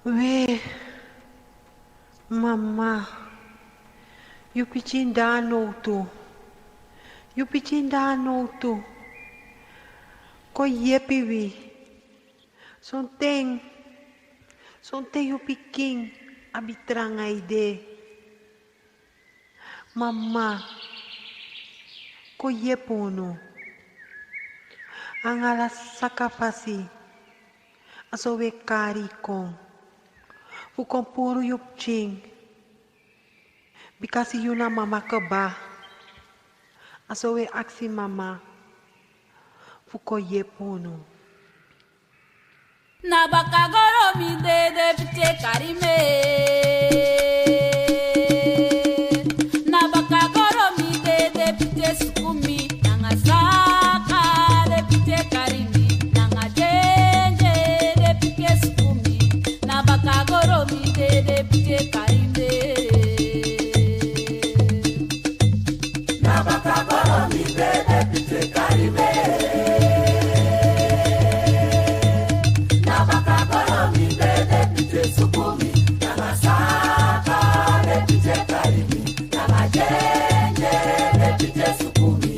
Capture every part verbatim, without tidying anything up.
We, mama, yu pikin de na nowtu. Yu pikin de na nowtu. Kon yepi wi. Sonten, sonten yu pikin abi tranga ede. Mama, kon yepi unu. Nanga ala saka fasi, a so wi e kari yu kon. Fu kon puru yu pikin. Bikasi yu na mama kaba. A so wi e aksi mama fu kon yepi unu. Na baka goro mi dede pite kari mi. Na baka goro mi dede pite suku mi. Nanga saka de pite kari mi. Nanga dyenje de pite suku mi. Na baka goro mi dede pite kari mi. Na baka goro mi dede pite kari mi. Na baka goro mi dede pite suku mi. Nanga saka de pite kari mi. Nanga dyenje de pite suku mi.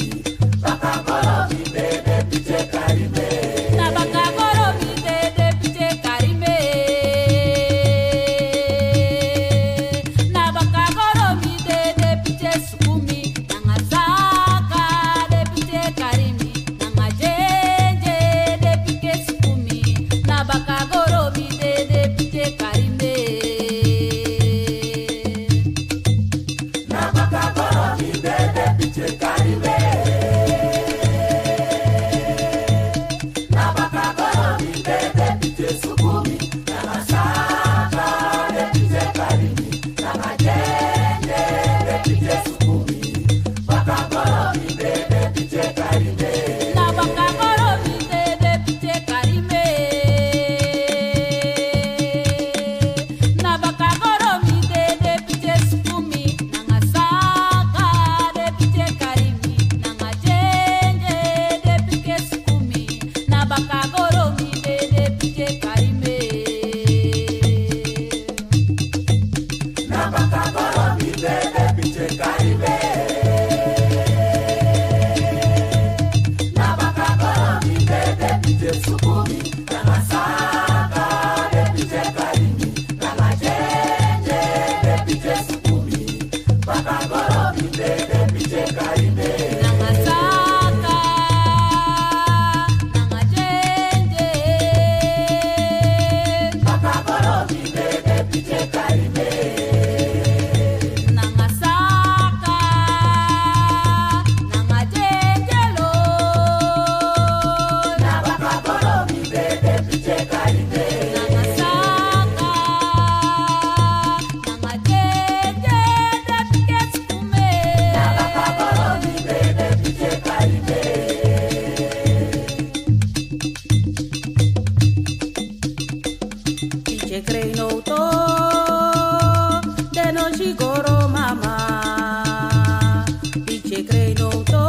Baka goro mi dede pite kari mi. Na baka goro mi dede pite kari mi. Na baka goro mi dede pite suku mi. Nanga saka de pite kari mi. Nanga dyenje de pite suku mi. Na baka goro mi dede pite kari mi. Na baka goro mi dede pite kari mi. Na baka goro mi dede pite suku mi. Nanga saka de pite kari mi. Nanga dyenje de pite suku mi. Baka goro mi dede pite kari mi. Na baka goro mi dede pite kari mi. Na baka goro mi dede pite suku mi. Nanga saka de pite kari mi. Nanga dyenje de pite suku mi. Na baka goro mi dede pite kari mi. Na baka goro mi dede pite kari mi. Na baka goro mi dede pite suku mi. Nanga saka de pite kari mi. Nanga dyenje de pite suku mi. Baka goro mi dede pite kari mi. Nanga saka, nanga dyenje. Baka goro mi dede pite kari mi. Nanga saka, nanga dyenje lo. Na baka goro mi dede pite kari mi. Nanga saka, nanga dyenje de pite suku mi. Na baka goro mi dede pite kari mi. Pikin krei nowtu, den no si goro mama. Pikin krei nowtu,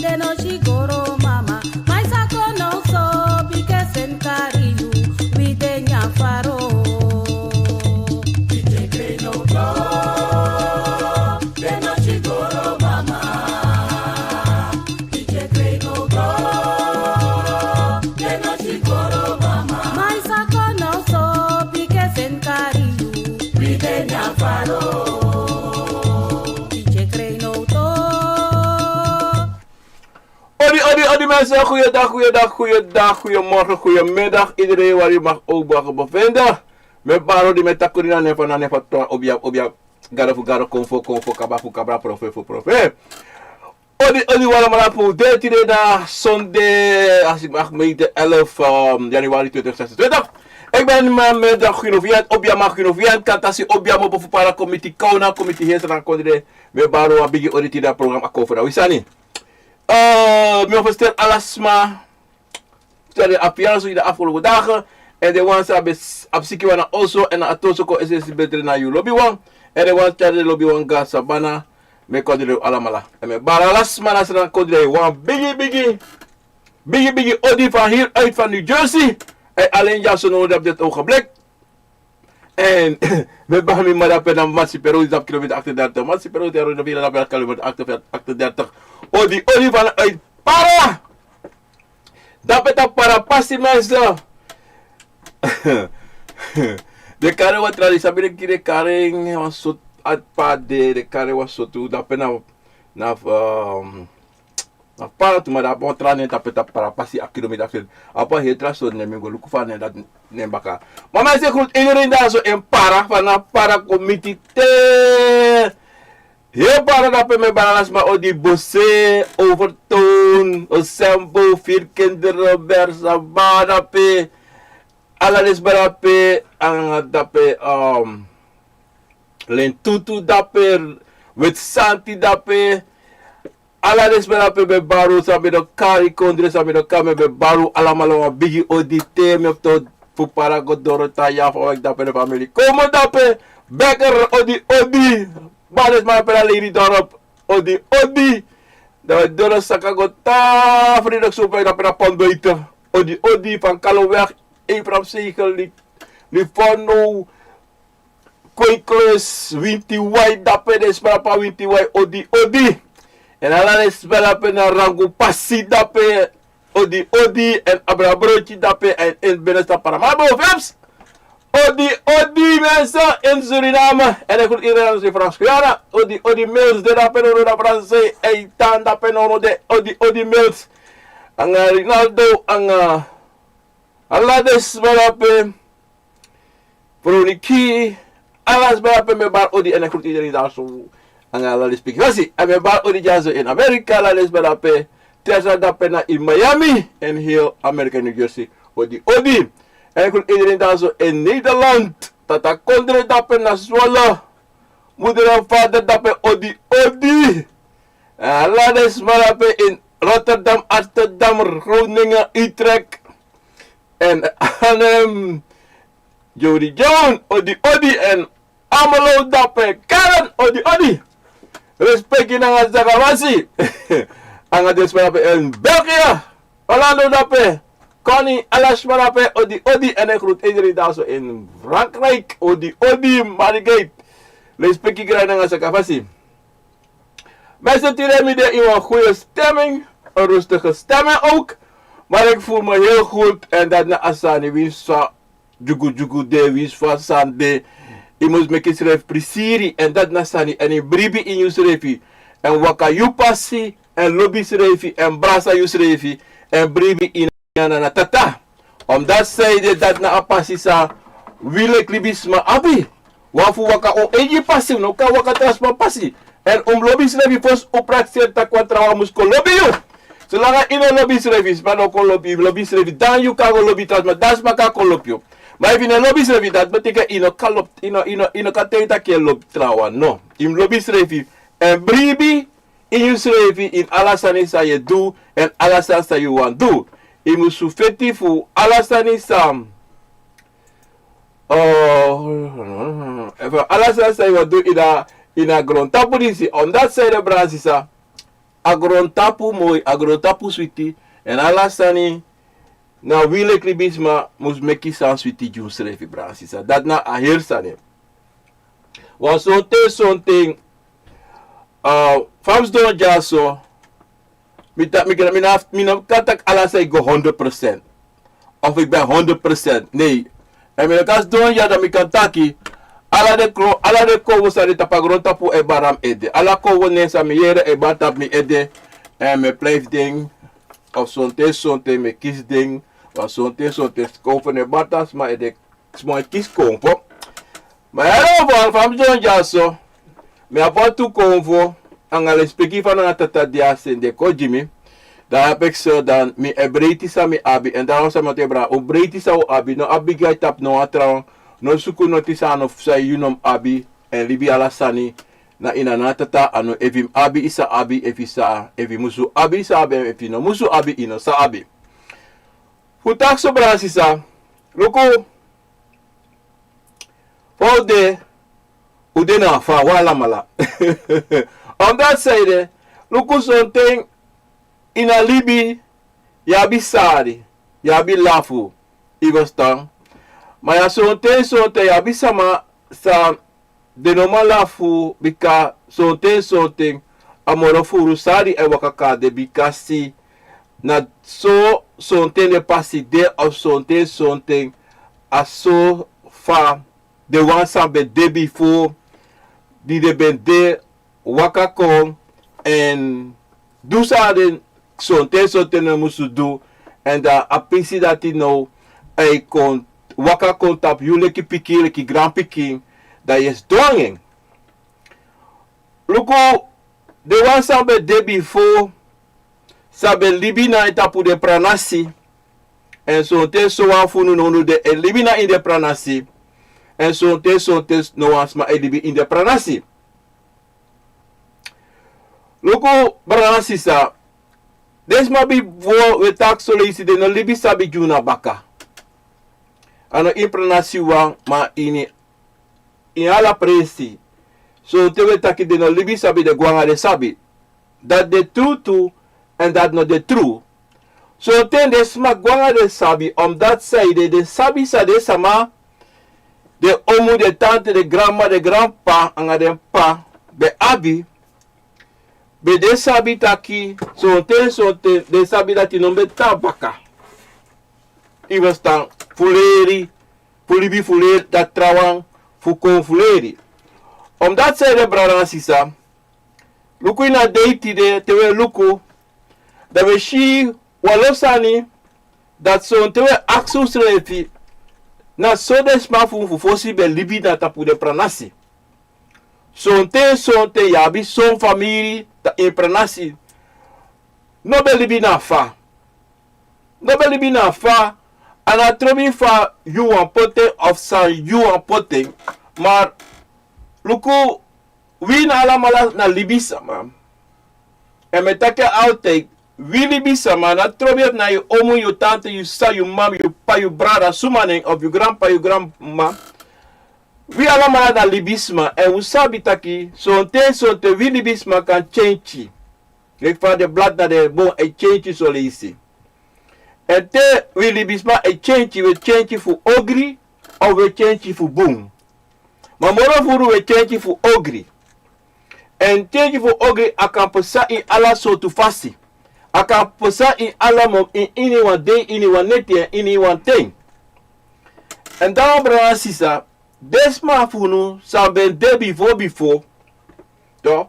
den no si goro mama. Ma yu sa kon now so, bika sen kari yu, wi de nyan faro. Pikin krei nowtu, den no si goro mama. Pikin krei nowtu, den no si goro mama. Ma yu sa kon now so, bika sen kari yu, wi de nyan faro. Pikin krei nowtu. Odi, odi, odi mensen, goeiedag, goeiedag, goeiedag, goeiemorgen, goeiemiddag. Iedereen waar u mag ook mogen bevinden. Mi e bari odi, mi e taki odi na nen fu, na nen fu Tra, obia, obia, gado fu gado, konfo fu konfo, kaba fu kaba, profeet fu profeet. Odi, odi, wan alamala fu u. Tide na sonde, als ik mag meten, elf, ehm, januari twintig zesentwintig. Ik ben Mohammed Ginovian, obia ma Ginovian, kantasi obia ma opo fu para komiti, kawna komiti, heersera kondre. Mi e bari wan bigi odi tide na programma Kofoda Wi Sani. Eh, mi o festeri ala sma. Tari a piyanso ini de afgelopen dagen. En den wan san ben s-, abi sikiwan na oso, en na a toso kon esi esi ben dre na yu lobiwan. En den wan tari den lobiwan go na sabana. Mi e kondre un alamala. En mi e bari ala sma na Sranan kondre wan bigi, bigi, bigi, bigi odi van hier uit van New Jersey. En alleen dyaso no, dat op dit ogenblik. En we hebben mi mada pe na Mansipero, is op kilometer achtendertig. Mansipero, de rode villa, dat ben kilometer achtendertig. Odi, odi vanuit Para. Dape tapu Para pasi, mensen. De kare wan tra, sabi den kiri kare, wan sortu, a p'pa de, den kare wan sortu, dape na, na, ehm, na Para tu, ma dape wan tra nen dape tapu Para pasi, a kilometer achter. A p'pa heri tra sortu nen, mi go luku fa a nen dati nen baka. Ma mi e groet iedereen daar zo in Para, vanaf Para kon miti te. Heri Para dape, mi e bari ala sma, odi Bose, Overtoom, Osembo, Vier Kinderen, Bersa, Bara dape. Ala den sma dape, anga dape, ehm, Lentutu dape, Witsanti dape. Ala den sma dape mi e bari un, san mi no kari kondre, san mi no kari, mi e bari un alamala wan bigi odi te. Mi e fu Para go doro te, ya fu weki dape den famiri. Komo dape, Bekker, odi, odi. Bari den sma dape na Lelydorp, odi, odi. Dan we doro saka go te Frederikszoon, dape na Pont Buiten. Odi, odi, van Kaloweg, Abraham Segel, Li-, Livorno, Kweikluis, Winti Wai dape, den sma dape na Winti Wai, odi, odi. En ala den sma dape na Rangu pasi dape, odi, odi. En Abra Broki dape, en, en binnenstad Paramaribo, Vips. Odi, odi, mensen in Suriname. En ik groet iedereen in Frans-Guyana. Odi, odi, Mills, de dape no, de Fransai, Eitan dape no, de, odi, odi, Mills. Anga Rinaldo, anga ala den sma dape. Proniki, ala sma dape mi e bari odi, en ik groet iedereen daar zo. Anga ala respect. Wasi, en mi e bari odi dyaso in Amerika, ala den sma dape. Tersa dape na in Miami, en heel Amerika, New Jersey. Odi, odi. En ik groet iedereen daar zo in Nederland. Tata Kondre dape na Zwolle. Moeder en vader dape, odi, odi. En ala den sma dape in Rotterdam, Amsterdam, Groningen, Utrecht. En Arnhem, Jody John, odi, odi. En Amelo dape, Karen, odi, odi. Respect nanga saka fasi. Anga den sma dape in België, Orlando dape, Connie, ala sma dape, odi, odi. En ik groet iedereen daar zo in Frankrijk, odi, odi, Margate. Respect, Karen, nanga saka fasi. Mensen, tide mi de in een goede stemming, een rustige stemming ook. Maar ik voel me heel goed en dat na a sani, winsi fa dyugudyugu de, winsi fa sani de. Yu mus meki yusrefi prisiri, en dat na sani, en yu bribi in yusrefi. En waka yu pasi, en lobi yusrefi, en brasa yusrefi, en bribi in a Nana Tata. Omdat zij de dat na a pasi san wi leki libisma abi. Wan fu waka un eigi pasi, un no kan waka tra sma pasi. En un mus lobi yusrefi fosi un prakseri taki wan trawan mus kon lobi yu. Solanga yu no lobi yusrefi, sma no kon lobi yu. Yu mus lobi yusrefi, dan yu kan go lobi tra sma, dan sma kan kon lobi yu. Ma efu yu no lobi yusrefi, dati betekent yu no kan lobi, yu no, yu no, yu no kan taigi taki yu e lobi trawan, no. Yu mus lobi yusrefi. En bribi in yusrefi, in ala sani san yu e du, en ala sani san yu wani du. Yu musu feti fu ala sani san, eh, fu ala sani san yu wani du ini a, ini a grontapu disi. Omdat, san ede, brada sisa, a grontapu moi, a grontapu switi, en ala sani, na wi leki libisma mus meki san switi gi unsrefi, brada sisa. Dati na a heri sani. Wan sonten, sonten, eh, fa mi sidon dyaso, mi ta-, mi kan, mi na-, mi no kan taki ala sani go honderd procent. Of ik ben honderd procent. Nee. En mi no kan sidon ya, dan mi kan taki, ala den kro-, ala den konfo san de tapu a grontapu e bari na mi ede. Ala konfo nen san mi yere e bari tapu mi ede. En mi e pleiti den. Of sonten, sonten mi e kisi den. Wan sonten, sonten konfo no e bari tapu sma ede. Sma e kisi konfo. Ma ya, no, fa, fa mi sidon dyaso, mi abi tu konfo, anga lespeki fa Nana Tata di a seni den kon gi mi. Dan a peki so, dan mi e breiti san mi abi, en dan wan sani mi o taki, brada, un breiti san un abi, no abi gai tapu no wan trawan, no suku noti san no fu san yu no mus abi, en libi ala sani na ini a Nana Tata. A no efu yu mus abi, yu sa abi, efu yu sa, efu yu musu abi, yu sa abi, efu yu no musu abi, yu no sa abi. Fu taki so, brada sisa, luku, fa un de, un de na fa wan alamala. Omdat, san ede, luku, sonten ini a libi, yu abi sari, yu abi lafu, I ferstan? Ma ya sonten sonten yu abi sama san den no man lafu, bika sonten sonten a moro furu sari e waka kaba den, bika si na so sonten den pasi de, of sonten sonten a so fa den wan san ben de bifo, di den ben de, waka kon èn du san den sonten sonten no musu du. Èn dan a pisi dati now a e kon waka kon tapu yu leki pikin, leki granpikin, dan yu e sidon nanga en. Luku, den wan san ben de bifo, san ben libi na ini tapu den pranasi. Èn sonten sowan fu unu nownu den e libi na ini den pranasi. Èn sonten sonten no wan sma e libi ini den pranasi. Luku, brada nanga sisa, den sma bifo, wi e taki son leisi, den no libi sabi gi unu na baka. A no ini pranasi wawan, ma ini, ini ala presi. Sonten wi e taki den no libi sabi, den go nanga den sabi. Dati de tru tu, èn dati no de tru. Sonten den sma go nanga den sabi, omdat san ede, den sabi san den sama, den omu, den tante, den granma, den granp'pa nanga den p'pa ben abi, ben den sabi taki sonten sonten den sabi dati no ben tan baka. I ferstan? Fu leri, fu libi fu leri dati trawan, fu kon fu leri. Omdat san ede, brada nanga sisa, luku, ini a dei tide, te wi e luku, dan wi e si wan lo sani, dati sonten wi e aksi unsrefi, na so den sma fu unu fu fosi ben libi na tapu den pranasi. Sonten sonten yu abi son famiri, da ini pranasi, no ben libi na fa. No ben libi na fa. A no trobi fa yu wani poti en of san yu wani poti en. Ma luku, wi na alamala na libisma. Èn mi e taki altijd, wi libisma, a no trobi efu na yu omu, yu tante, yu sisa, yu mama, yu p'pa, yu brada, suma nen, of yu granp'pa, yu granma. Wi alamala na libisma, èn un sabi taki sonten sonten wi libisma kan kenki. Leki fa den blad na den bon e kenki son leisi. Èn te wi libisma e kenki, wi e kenki fu ogri, of wi e kenki fu bun. Ma moro furu wi e kenki fu ogri. Èn kenki fu ogri, a kan pasa ini ala sortu fasi. A kan pasa ini ala mo, ini, ini wan dei, ini wan neti, èn ini wan ten. Èn dan, brada nanga sisa, den sma fu unu san ben de bifo bifo, to,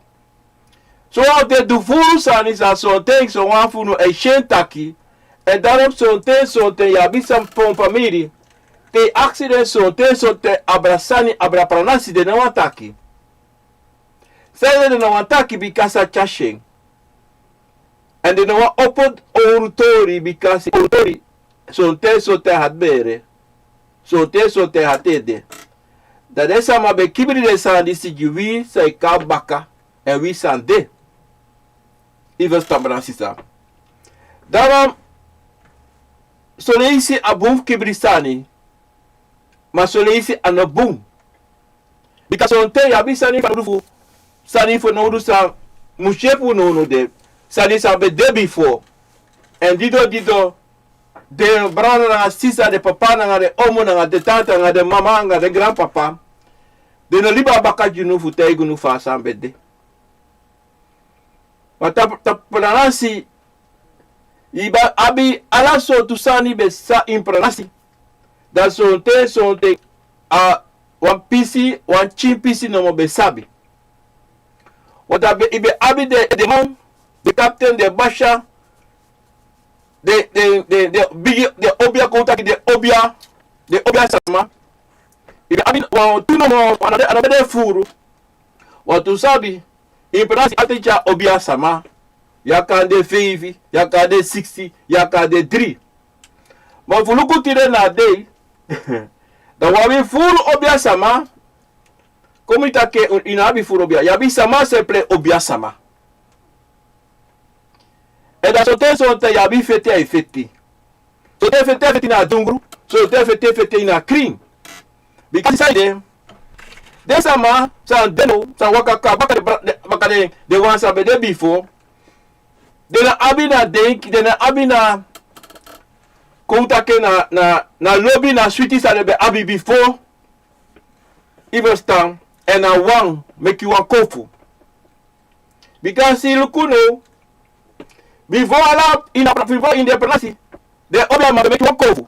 so wan fu den du furu sani san sonten son wan fu unu e si en taki. Èn dan sonten sonten yu abi san pon famiri, te yu aksi den sonten sonten abra sani, abra pranasi, den no wani taki. San ede, den no wani taki? Bika san tyari en. Èn den no wani opo owru tori, bika owru tori, sonten sonten a hati bere, sonten sonten a hati ede. Dan den sama ben kibri den sani disi gi wi san e kon baka, èn wi san de. I ferstan, brada nanga sisa? Daarom, son leisi a bun fu kibri sani, ma son leisi a no bun. Bika sonten yu abi sani fanowdu fu, sani fanowdu san musu yepi unu nownu de, sani san ben de bifo. Èn didon didon, den brada nanga sisa, den papa nanga den omu nanga den tante nanga den mama nanga den granpapa, den no libi a baka gi unu fu taigi unu fa san ben de. Ma tapu, tapu pranasi, yu ben abi ala sortu sani ben pasa ini pranasi. Dan sonten sonten a wan pisi, wan pikin pisi nomo ben sabi. Want a ben, yu ben abi den, den man, den kapten, den basi, den, den, den, den bigi, den obia, kon taki den obia, den obia sama. Yu ben abi wantu nomo, wan, a no ben de furu. Wantu sabi, ini pranasi a ten tyari obia sama. Yu kan de feifi, yu kan de siksti, yu kan de dri. Ma fu luku tide na dei, dan un abi furu obia sama. Kon mi taki, yu no abi furu obia. Yu abi sama san e prei obia sama. Èn dan sonten sonten yu abi feti a e feti. Sonten feti a e feti na dungru, sonten feti a e feti na krin. Bika san ede, den sama san de now, san waka kon baka den bra-, den, baka den, den wan san ben de bifo, den no abi na denki, den no abi na kon un taki na, na, na lobi na switi san den ben abi bifo. I ferstan? Èn na wan meki wan kofu. Bika si luku now, bifo ala ini a, bifo ini den pranasi, den obiaman ben meki wan kofu.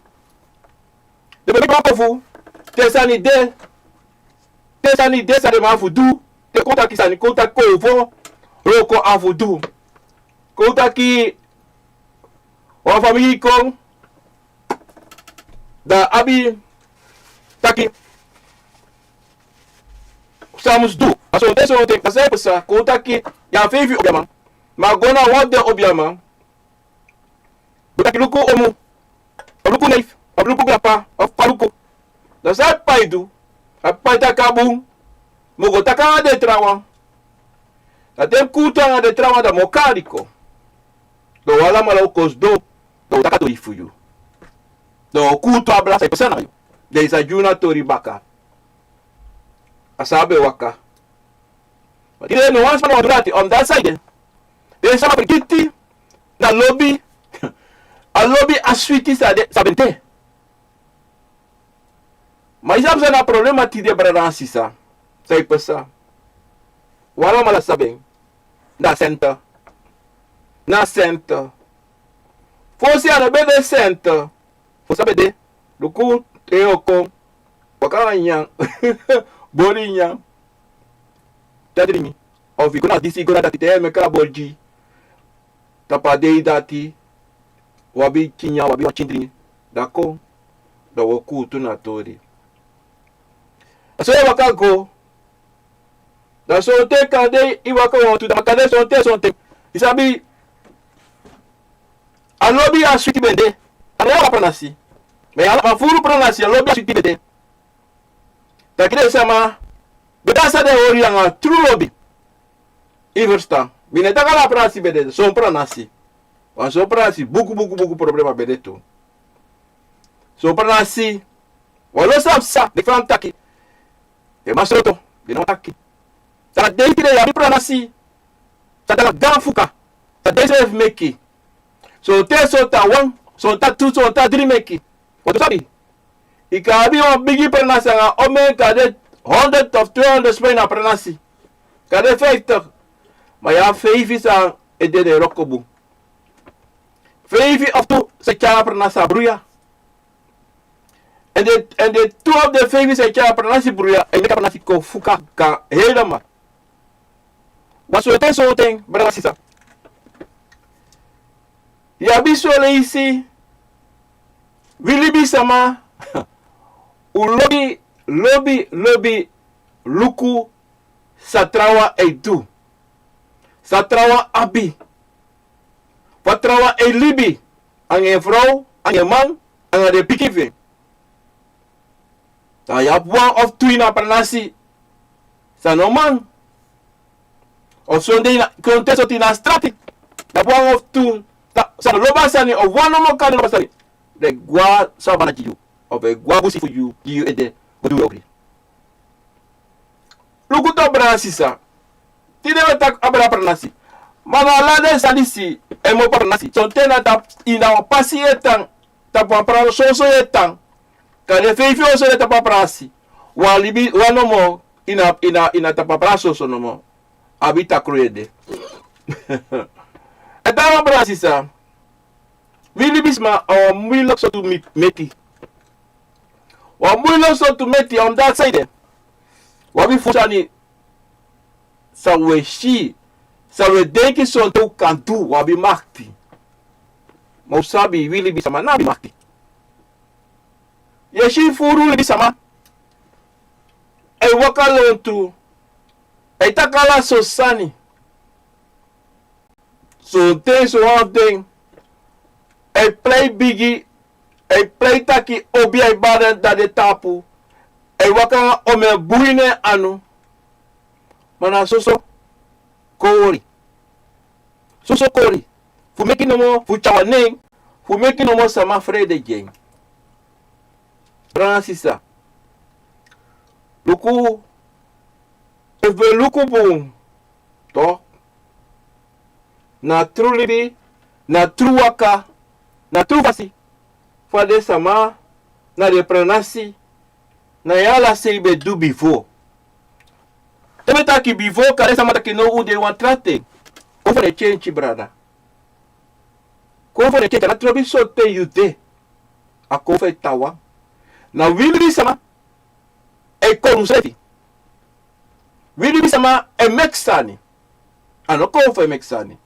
Den ben meki wan kofu. Te sani de, te sani de san den man fu du, te kon taki sani, kon taki kofu, wroko a fu du. Kon taki wan famiri kon, dan a abi taki san a mus du. A sonten sonten, a san e pasa, kon taki yu abi feifi obiaman. Ma go na wan fu den obiaman, go taki luku omu, of luku neif, of luku granpa, of p'pa luku. Dan san a p'pa e du? A p'pa e taki a bun, mi o go taki nanga den trawan. Dan te mi kuutu nanga den trawan, dan mi o kari kon. Dan un alamala o kon sidon, dan un o taki a tori fu yu. Dan un o kuutu abra san e pasa nanga yu. Dan yu sa gi unu a tori baka. A san a ben waka. Ma tide no wan sma no wani du dati, omdat san ede, den sama frigiti na lobi, a lobi a switi san de, san ben de. Ma yu sabi san na problema tide, brada nanga sisa? San e pasa? Un alamala sabi en. Na senta. Na senta. Fosi a no ben de senta. Fosi a ben de, luku, te yu o kon, waka nanga nyanyan, bori nyanyan, te a dringi. Of yu go na disi, yu go na dati, te yu e meki a bori gi yu. Tapu a dei dati, wi abi pikin nyanyan, wi abi wan pikin dringi. Dan kon, dan wi o kuutu na tori. A so yu e waka go. Dan sonten kande yu waka wantu, dan kande sonten, sonten. Yu sabi, a lobi a switi ben de. A no wan pranasi. Ma yu ala, ma furu pranasi, a lobi a switi ben de. Taki den sama, ben de a san den hori nanga tru lobi. Yu ferstan? Mi no e taki ala pranasi ben de, son pranasi. Wan son pranasi, buku, buku, buku problema ben de tu. Son pranasi, wan lo san psa, leki fa mi taki. Den man sroto, den no taki. San a dei tide yu abi pranasi. San a dei, a gaan fuka. San a dei srefi meki. Sonten, sonten a wan, sonten a tu, sonten a dri meki. Wan tu sabi. Yu kan abi wan bigi pranasi nanga omeni, kan de honderd of tweehonderd sma ini a pranasi. Kan de vijftig. Ma yu abi feifi san e dede wroko bun. Feifi of tu san e tyari a pranasi a bruya. Èn den, èn den tu of den feifi san e tyari a pranasi bruya, e meki a pranasi kon fuka gaan helemaal. Wan sonten sonten, brada nanga sisa. Yu abi son leisi, wi libisama, un lobi, lobi, lobi luku san trawan e du. San trawan abi. Fa trawan e libi, anga en frow, anga en man, anga den pikin fu en. Dan yu abi wan of tu ini a pranasi san no man. Of sonde ini a, kon te soti ini a strati. Yu abi wan of tu san no lobi a sani, of wan nomo kan lobi a sani. Den e gwe na sabana gi yu, of den e gwe na busi fu yu, gi yu ede go du ogri. Luku tu, brada nanga sisa. Tide wi e taki abra pranasi. Ma na ala den sani disi e mopo a pranasi. Sonten na tapu, ini a wan pasi yu e tan, tapu wan pranasi soso yu e tan. Kande feifi oso de tapu a pranasi. Wan libi, wan nomo, ini a, ini a, ini a tapu a pranasi soso nomo. Abi takru ede. Èn dan, brada nanga sisa, wi libisma, a wan muilek sortu mi-, meti. Wan muilek sortu meti, omdat san ede, wi abi fu sani san wi e si, san wi e denki sonten un kan du, wi abi makti. Ma un sabi, wi libisama no abi makti. Yu e si furu libisama e waka lontu, e taki ala sortu sani. Sonten, sowan fu den e prei bigi, e prei taki obi e bari den na den tapu, e waka nanga omeni bun ini en anu. Ma na soso kori. Soso kori. Fu meki nomo, fu tyari wan nen, fu meki nomo sama frede gi en. Brada nanga sisa, luku, efu wi e luku bun, toch, na tru libi, na tru waka, na tru fasi fa den sama na den pranasi, na en ala sei ben du bifo. Te mi taki bifo, kande sama taki now un de wan tra ten. Kon fu den kenki, brada. Kon fu den kenki, a no trobi sortu ten yu de. A kon fu en trawan. Na wi libisama e kon unsrefi. Wi libisama e meki sani. A no kon fu e meki sani.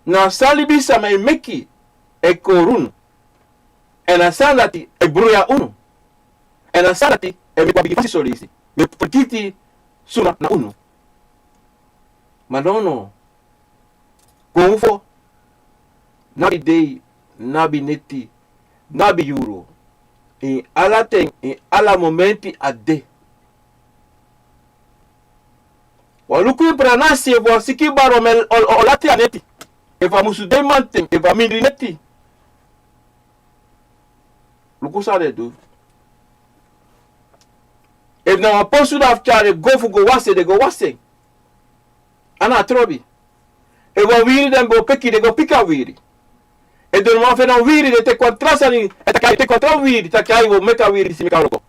Na san libisama e meki e kon unu. Èn a sani dati e bruya unu. Èn a sani dati e meki wan bigi fasi so leisi. Mi e fergiti suma na unu. Ma nono. Kon fu, no abi dei, no abi neti, no abi yuru. Ini ala ten, ini ala momenti a de. Wan luku ini pranasi, efu wan siki bari, o, o, o lati a neti. Efu a musu dei manten, efu a mindri neti. Luku san den du. Efu na wan posu den abi tyari go fu go wasi, den go wasi. A no trobi. Efu wan wiri den bo peki, den go piki a wiri. Efu den no man feni a wiri, den teki wan tra sani, e taki ai, teki wan tra wiri, taki ai, wi o meki a wiri disi meki a wroko.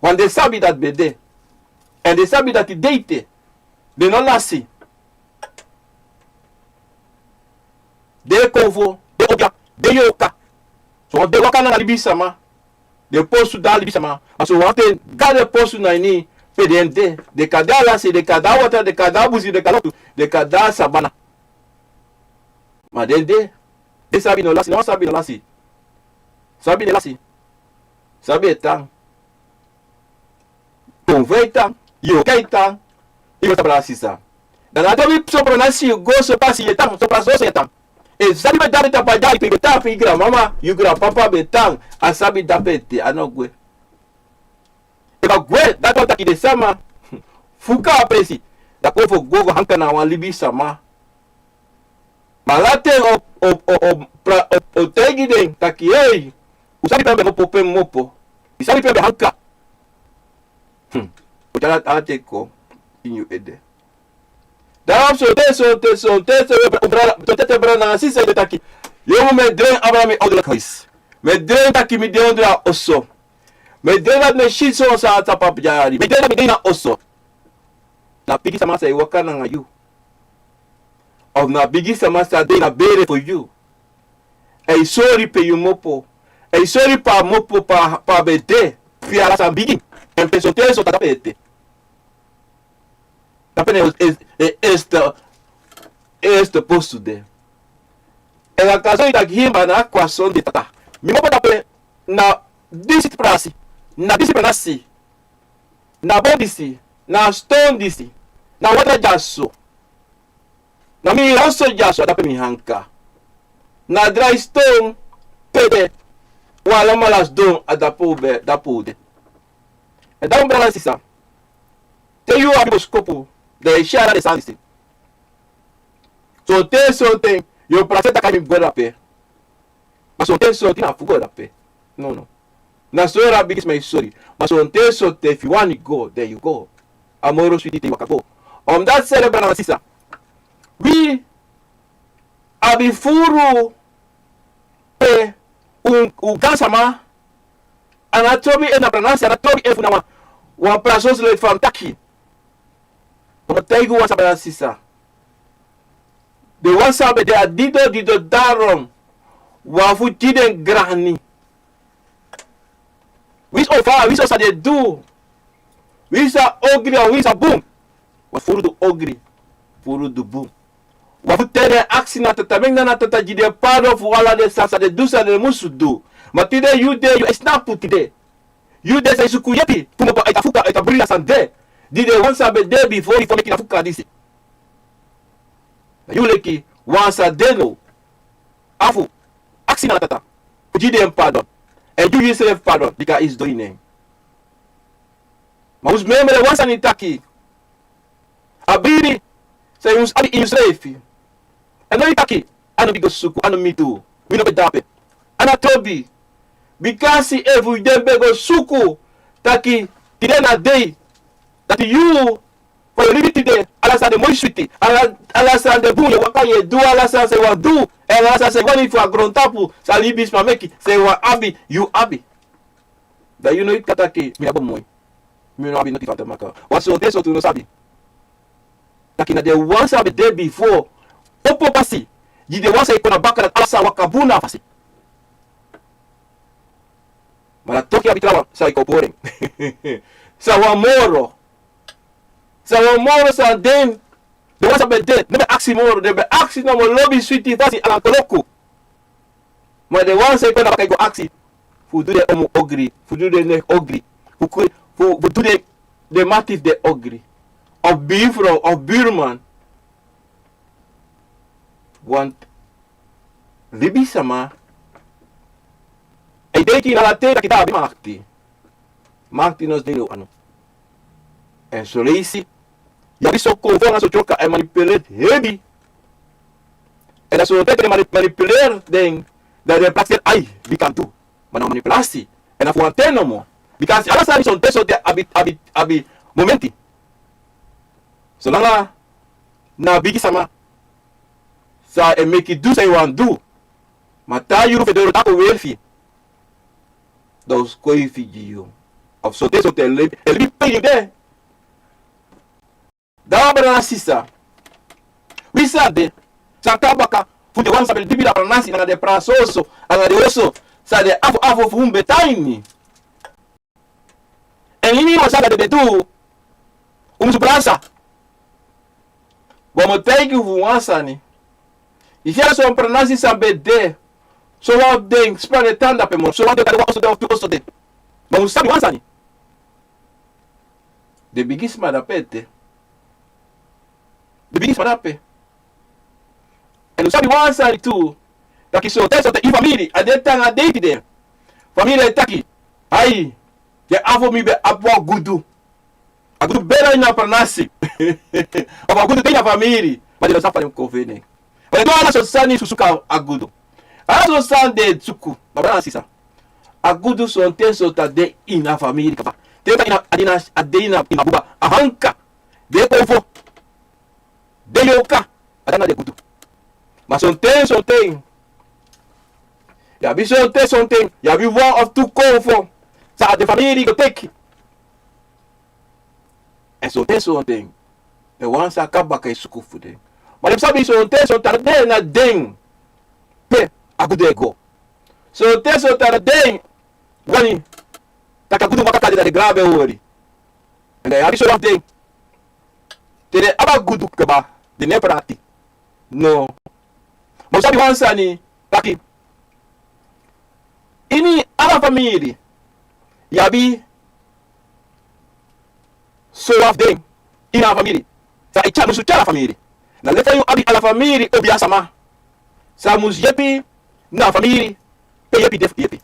Want den sabi dati ben de. Èn den sabi dati de ete. Den no lasi. Den e kon fu, den e opo, den e waka. So den e waka nanga libisama. Den e posu da libisama. Ma so wan ten, Gado e posu na ini pe den de. Den kan de a lasi, den kan de a watra, den kan de a busi, den kan de a lotu, den kan de a sabana. Ma den de, den sabi no lasi, no sabi no lasi. Sabi no lasi. Sabi e tan. Kon fu e tan, yu o kai tan, yu o sabra sisa. Dan a tobi so pranasi yu go so pasi yu e tan, so pasi so yu e tan. E sabi ben de a tapu a dyari pe yu ben tan, fu yu granmama, yu granpapa ben tan, a sabi dape ete, a no gwe. Efu a gwe, dati wani taki den sama fuka a presi, dan kon fu go fu hanka na wan libisama. Ma ala ten o, o, o, o, pra-, o, o taigi den taki, hei, un sabi pe mi ben komopo, pe mi komopo. Yu sabi pe mi ben hanka. Hmm. O tyari ala ten kon ini yu ede. Daarom sonten, sonten, sonten, sonten, sonten, brada nanga sisa e taki, yu, mi e drei abra mi ouderlijk huis. Mi e drei taki mi de ondro a oso. Mi e drei dati mi e si so san a tapu a dyari. Mi e drei dati mi de ini a oso. Na bigi sama sa e waka nanga yu. Of na bigi sama sa de na bere fu yu. A e sori pe yu komopo. A e sori pe a komopo, pe a, pe a ben de. Fu ala san bigin. Èn pe sonten so dape ete. Dape na e, e, e, eerste, eerste postu de. Èn a kan sori taki hii man na a kwasonde tata. Mi komopo dape na disi prasi. Na disi pranasi. Na bon disi, na ston disi, na watra dyaso. Na mi oso dyaso, a dape mi hanka. Na drai ston pe de, wan alamala sidon, a dape un be, dape un de. Èn dan, brada nanga sisa, te yu abi boskopu, dan yu e si ala den sani disi. Sonten, sonten, yu o prakseri taki mi go dape. Ma sonten, sonten na fu go dape. No, no. Na so ala bigi sma e sori. Ma sonten, sonten efu yu wani go, dan yu go. A moro switi te yu waka go. Omdat sele, brada nanga sisa, wi abi furu pe un, un gansama, a no trobi en na pranasi, a no trobi en fu na wan, wan prasosi leki fa mi taki. Mi o taigi wan sani, brada nanga sisa. Den wan san ben de a dido, dido, daarom wi abi fu gi den grani. Winsi o fa, winsi o san den du. Winsi a ogri, a winsi a bun. Wi abi furu du ogri, furu du bun. Wi abi fu teri den, aksi na Tata, meki na Tata gi den pardon fu ala den sani san den du san den musu du. Ma tide yu de, yu e snapu tide. Yu de san e suku yepi, fu komopo a ini a fuka, a ini a bruya san de. Di den wan san ben de bifo, bifo meki na fuka disi. Na yu leki wan san de now. Abi fu aksi na Tata fu gi den pardon. Èn gi yusrefi pardon, bika yu sidon ini en. Ma un mus memre wan sani taki. A bribi san yu mus abi ini yusrefi. A no yu taki, a no mi go suku, a no mi du, mi no ben de dape. A no trobi. Bikasi efu den ben go suku, taki tide na dei dati yu Fa yu e libi tide, ala sani de moi switi. Ala, ala sani de bun, yu e waka, yu e du ala sani san yu wani du. Èn ala sani san yu wani fu a grontapu, san libisma meki, san yu wani abi, yu abi. Dan yu no e taki taki, mi abi moi. Mi no abi noti fu a te maka. Wan sonten sonten un no sabi. Taki na den wan san ben de bifo opo pasi gi den wan san e kon na baka, dati ala sani waka bun na a fasi. Ma na toki abi trawan san e kon pori en. San wan moro. San wan moro san den, den wan san ben de, no ben aksi moro, den ben aksi nomo lobi switi fasi anga koloku. Ma den wan san e kon na baka e go aksi fu du den omu ogri, fu du den neef ogri, fu kwe-, fu, fu du den, den mati fu den ogri. Of buurvrouw, of buurman. Want libisma e denki na ala ten taki a abi makti. Makti no sidon ini wan anu. Èn son leisi yu abi son konfo anga son tyoka e manipuleri hebi. Èn dan sonten te den mani-, manipuleri den, dan den prakseri ai, wi kan du. Ma na manipulasi. Èn na fu wan ten nomo. Bika ala sani sonten sonten abi, abi, abi momenti. Solanga na a bigi sama san e meki du san yu wani du. Ma te a yuru fu en doro, te a kon weri fu yu, dan un skoifi gi yu. Of sonten sonten e libi, e libi pe yu de. Dan a brada, sisa, wi san de, san kon na baka fu den wan san ben libi na pranasi, anga den pranasi oso, anga den oso san den afo afo fu un ben tan ini. Èn ini wan sani san den ben du, un musu brasa. Wan, mi o taigi yu fu wan sani. Yu si ala son pranasi san ben de, sowan fu den sma no e tan dape moro, sowan de, kande wan oso de of tu oso de. Ma un sabi wan sani. Den bigisma dape ete. Den bigisma dape. Èn un sabi wan sani tu, taki sonten sonten i famiri, a de te anga dei tide. Famiri e taki, ai, den afo mi ben abi wan gudu. A gudu ben de ini a pranasi. Of a gudu de ini a famiri. Ma den no sabi fa den mus kon feni en. Ma den du ala son sani fu suku a gudu. Ala son sani den e suku. Ma brada, sisa, a gudu sonten sonten a de ini a famiri kaba. Te a de ini a, a de ini a, a de ini a buba. A hanka. Den konfo. Den yoka, a de anga den gudu. Ma sonten sonten yu abi, sonten sonten yu abi wan of tu konfo san a den famiri go teki. Èn sonten sonten den wan san kon na baka e suku fu den. Ma den sabi sonten sonten a no de na den pe a gudu e go. Sonten sonten a no de wani taki a gudu waka kande na den grabe hori. Èn dan yu abi sowan fu den, te den abi a gudu kaba, den no e prati. No. Ma un sabi wan sani taki, ini ala famiri yu abi sowan fu den ini a famiri san e tyari, musu tyari a famiri. Na leti yu abi ala famiri, obiasma san musu yepi na a famiri pe yepi de fu yepi.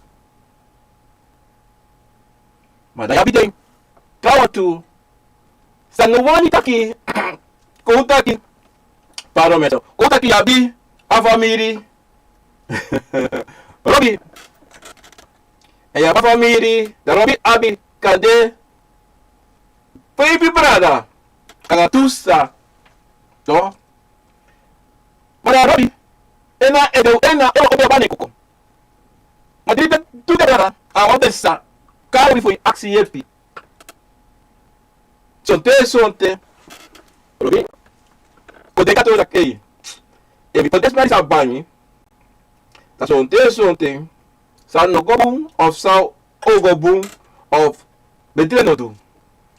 Ma dan yu abi den trawan tu san no wani taki, kon taki, pardon, meso, kon taki yu abi a famiri Robi. Èn yu abi a famiri, dan Robi abi kande feifi brada anga tu sisa. So, ma dan Robi, en na ede, en na en wan opo a bani e koko. Ma di den tu den brada anga wan fu den sisa kari Robi fu aksi yepi. Sonten sonten Robi kon denki a tori taki, ei, efu mi poti den sma disi a bangi, dan sonten sonten san no go bun of san o go bun of betri no du,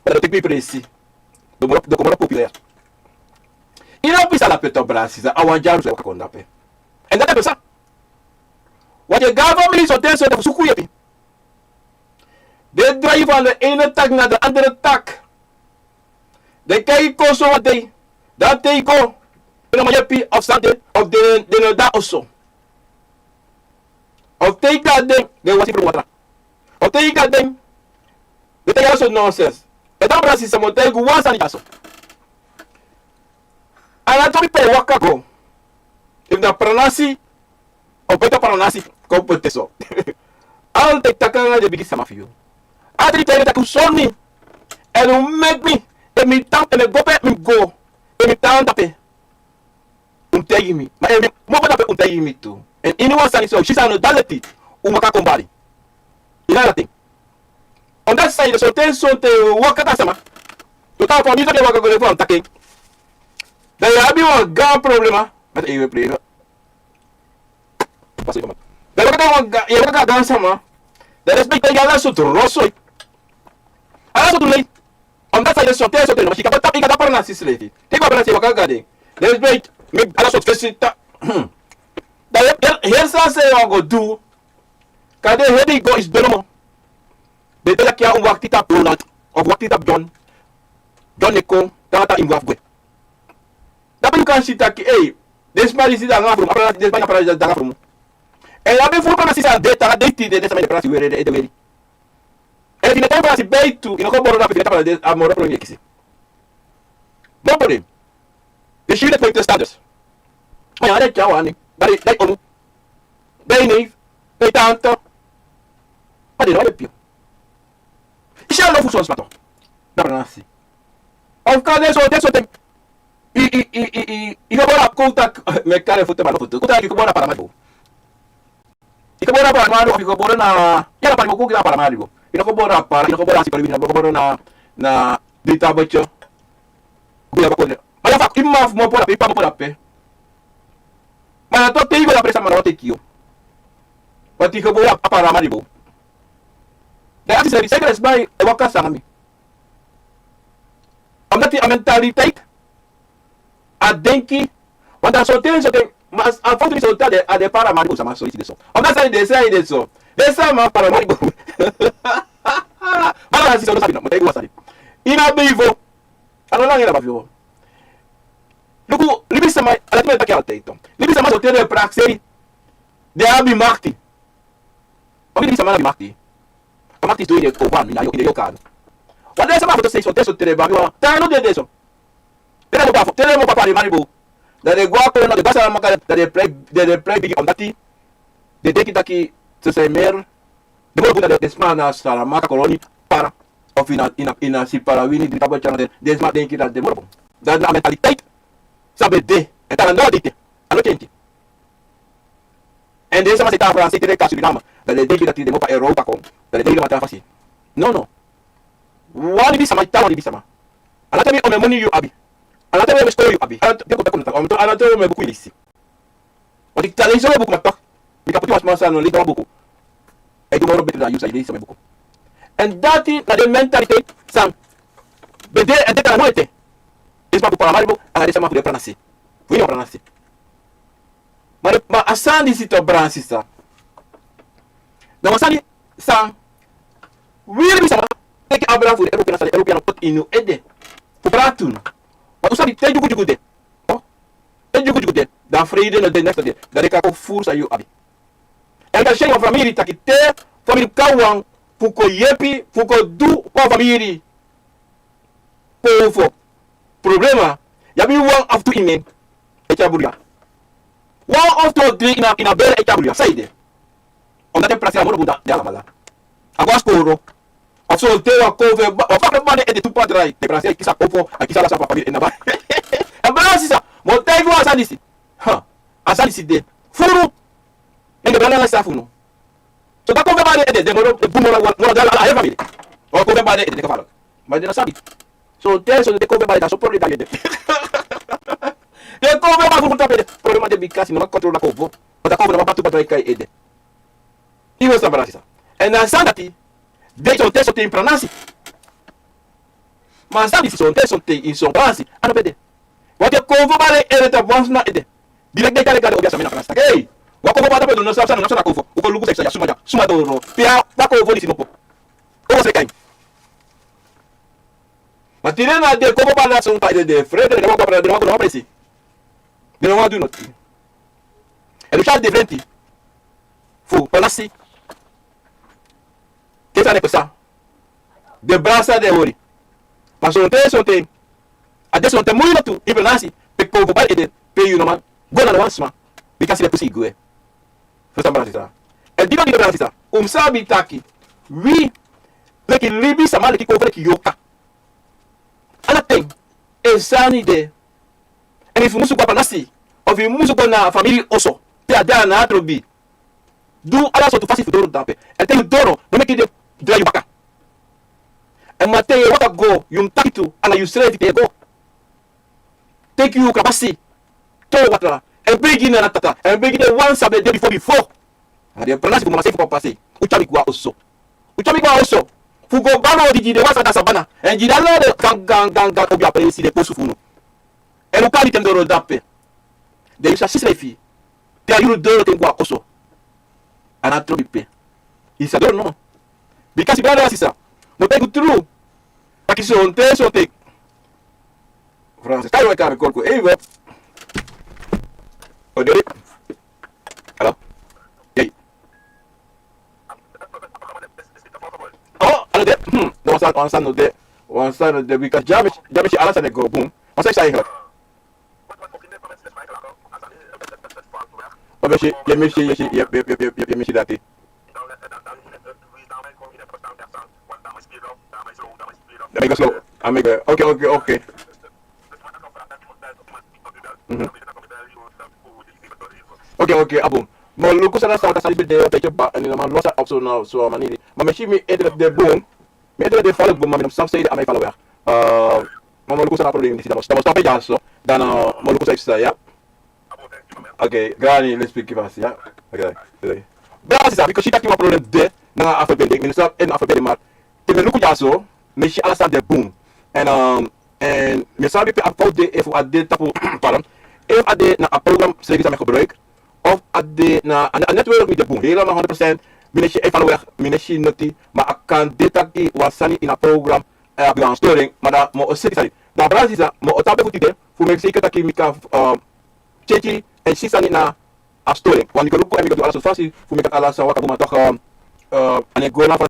dan den o teki mi presi. Den o moro, den o kon moro populair. Yu no pisa dape tu, brada, sisa, a wan dyalusu e waka kon dape. Èn dati e pasa. Wan dei den go a famiri sonten sonten fu suku yepi. Den drai van den ene tak na den andere tak. Den kai kon sowan dei, dan te yu kon, den no man yepi of san de, of den, den no de a oso. Of te yu kon na den, den wasi frow watra. Of te yu kon na den, den taigi ala sortu nonsens. Èn dan, brada, sisa, mi o taigi wan sani dyaso. A no sabi pe a e waka go. Efu na pranasi, o poti a pranasi, kon poti so. Ala ten taki anga den bigisma fu yu. Ala ten taki un soni. Èn un meki mi. Efu mi tan, efu mi go pe mi go, efu mi tan tapu, un taigi mi. Ma efu mi moro tapu, un taigi mi tu. Èn ini wan sani so, si san no de leti, un waka kon bari. Yu no abi dati. Omdat san yu de sonten, sonten waka kon na sama. Yu kan famiri taki waka go de fu a taki. Dan yu abi wan gaan problema. Mati ewe problema. Dan yu waka kon na gaan, yu waka kon na gaan sama. Dan respect yu ala sortu rotzooi. Ala sortu lei. Omdat san yu de sonten, sonten no, ma si kan tapu, yu kan tapu na sisi leti. Te yu go na sisi waka go de. Respect, meki ala sortu fesi ta. Dan yu, yu, yu san san yu wani go du. Kande heri go is donomo. Den taki ya un wakti tapu Ronald, of wakti tapu John. John e kon, tapu yu mus gwe. Tapu yu kan si taki, ei, den sma disi de nanga fu mi, a pranasi, den sma na pranasi de nanga fu mi. Èn yu abi furu pranasi san de, tapu den dei, den, den sma e pranasi weri, den e weri. Èn efu yu no tan pranasi beitu, yu no kon boro na pe, yu no tan pranasi, a moro problema yu e kisi. No problem. Yu si den tegenstanders. Ma yu no de tyari wani. Dati, dati omu. Dati neef. Dati tante. Ma den no wani yepi yu. Yu si a lo fu son sma tu. Na pranasi. Of kan den so, den so ten. I, i, i, i, i, i go boro na kowtak, meki kari futu, ma no futu. Kowtak, i go boro na Paramaribo. I go boro na Paramaribo, of i go boro na, ya, na Paramaribo, kon na Paramaribo. I no go boro na Para, i no go boro na Sikolowini, i no go boro na, na Dita Botyo. Go ya baka. Ma ya fa, i mma fu moro na pe, i p'pa moro na pe. Ma na tu te i go na presi, a man o teki yu. Ma i go boro na Paramaribo. Dan a sisa, sisa, sisa, e waka sanga mi. Omdat a mentaliteit, a denki, want a sonten, sonten, ma a fowtu disi o tan de, a de Paramaribo sama so, yu si de so. Omdat san den, san den so. Den sama Paramaribo. Bala na sisa no sabi no, ma den e go a sani. Ini a beivo. A no langa ini a beivo. Luku, libisama, a dati mi e taki altijd. Libisama sonten den prakseri. Den abi makti. Omi libisama na abi makti. A makti doro ini den kowan, ini a yo, ini den yokan. Wan den sama fu tu sei sonten, sonten den abi wan. Tan no de de so. Te den moro, te den moro Paramaribo. Dan den go a kon na den Saramaka, dan den prei, den, den prei bigi omdat den denki taki ze zijn meer. Den moro bun dan den sma na Saramaka, Koloni, Para. Of ini a, ini a, ini a Sikolowini, Dita Botyo, den, den sma denki dati den moro bun. Dati na a mentaliteit san ben de. Èn tan no de. A no kenki. Èn den sama san e tan Faransi, te den kon na Suriname, dan den denki dati den moro Europa kon, dan den denki den man tan fasi. No, no. Wan libisama e tan wan libisama. A no tan omen moni yu abi. A no tan omen stori yu abi. A no tan, a no tan omen buku yu leisi. Want yu kan leisi omen buku, ma toch, mi kan poti wan sma san no leisi wan buku. A e du moro betre dan yu san e leisi omen buku. Èn dati na den mentaliteit san ben de, èn de tan na ete. Den sma fu Paramaribo, anga den sama fu den pranasi. Fu ini a pranasi. Ma, ma a sani disi tu, brada, sisa. Na wan sani san wi libisama teki abra fu den European, san den European poti ini un ede. Fu prati unu. Ma un sabi te dyugudyugu de. Oh. Te dyugudyugu de. Dan vrede no de, niks no de. Dan den kan kon furu san yu abi. Èn kan si wan famiri taki te famiri kon wan fu kon yepi, fu kon du wan famiri kon fu problema, yu abi wan of tu ini en e tyari bruya. Wan of tu of dri ini a, ini a bere e tyari bruya. Saide? Omdat den pranasi a moro bun dan den alamala. A go a skoro. A so te wan kon fu en ba, wan kon fu en ba na en ede, tu padrai. Den pranasi e kisi a kon fu, a kisi ala san fu a famiri ini a bere. A brada, sisa, mi o taigi wan sani disi. Ha. A sani disi de. Furu. Èn den brada na sisa fu unu. So dan kon fu en ba na en ede, den moro, den bun moro, moro, moro, ala, ala, ala famiri. O kon fu en ba na en ede, den gevaarlijk. Ma den no sabi. So te so den kon fu en ba na en ede, so problema de ede. Den kon fu en ba fu fu tapu ede. Problema de bika si no man controle a kon fu. Want a kon fu no man batu batu e kai ede. Yu e sabi, brada, sisa. Èn na a sani dati de sonten, sonten ini pranasi. Ma a sani disi sonten, sonten ini son pranasi a no ben de. Wan te kon fu bari ede tapu wan sma ede. Direct den e tyari en go na obi a sma na pranasi taki, ei, wan kon fu bari tapu ede, no sabi san, no sabi san na kon fu. Un kon luku san, san, suma dya, suma doro. Pe a, pe a kon fu disi no kon. O, se kai. Ma tide na den kon fu bari na son tan ede, den frede, den no wani go, den no wani go na wan presi. Den no wani du noti. Èn un si a diferenti fu pranasi. Ke san e pasa. Den brada, den e wori. Ma sonten, sonten a de sonten muilo tu ini pranasi, pe kon fu bari ede, pe yu no man go na wan sma. Bika si den pusu yu gwe. Fu san, brada, sisa. Èn di, di, brada, sisa, un mus sabi taki wi leki libisama, leki kon fu, leki yorka. Ala te sani de. Èn efu yu musu go a palasi, of yu musu go na famiri oso, pe a de a na a trobi. Du ala sortu fasi fu doro dape. Èn te yu doro, no meki den drai yu baka. Èn ma te yu e waka go, yu mus taki tu anga yusrefi te yu e go. Teki yu krabasi, toon watra, èn begi na a tata, èn begi den wan san ben de bifo bifo. A den pranasi fu mama sei fu papa sei. Un tyari mi go a oso. Un tyari mi go a oso. Fu go bari odi gi den wan san de a sabana. Èn gi den ala den gangan, gangan, obi a presi den posu fu unu. Èn un kari ten doro dape. Den yu sa si srefi. Te a yuru doro ten go a oso. A no trobi pe. Yu sa doro no. Bikasi brada, sisa, mi o taigi yu tru. Taki sonten, sonten. Francis, kai wai kami korku. Ei, we. O dori. Alo. Ei. Oh, alo de. Hmm. No, wan sani, wan sani no de. Wan sani no de, bikasi dya mi, dya mi si ala sani e go bun. Wan sani san yu e heri. Oké, si, yu e misi, yu e si, yu e, yu e, yu e, yu e misi dati. Amigo, slow. Amigo, oké, oké, oké. Mhm. Oké, oké, a bun. Mi o luku san na sani, sani ben de, a ben de, ma, èn mi no man losa op so na, so a maniri. Ma mi si mi internet de bun. Mi internet de fala bun, ma mi no sabi san ede a man e fala weri. Eh, ma mi o luku san na problem disi, dan mi o stop, mi o stop dyaso. Dan, eh, mi o luku san e psa, ya. Oké, grani, let's speak fast, ya. Oké, oké. Brada, sisa, bikasi yu taki wan problem de, nanga a febende, mi no sabi ede a febende, ma te mi luku dyaso, mi si ala sani de bun. Èn, um, èn mi sabi pe a fout de, efu a de tapu, pardon, efu a de na a program srefi san mi gebruik, of a de na, a, a network mi de bun, helemaal honderd procent, mi no si en fala weri, mi no si noti, ma a kan de taki wan sani ini a program, eh, abi wan storing, ma dan mi o seti sani. Dan brada, sisa, mi o tapu fu tide, fu meki zeker taki mi kan, um, tyeki èn si sani na a storing. Want mi kan luku èn mi kan du ala sortu fasi fu meki ala sani waka bun, ma toch, um, uh, a no e go na fa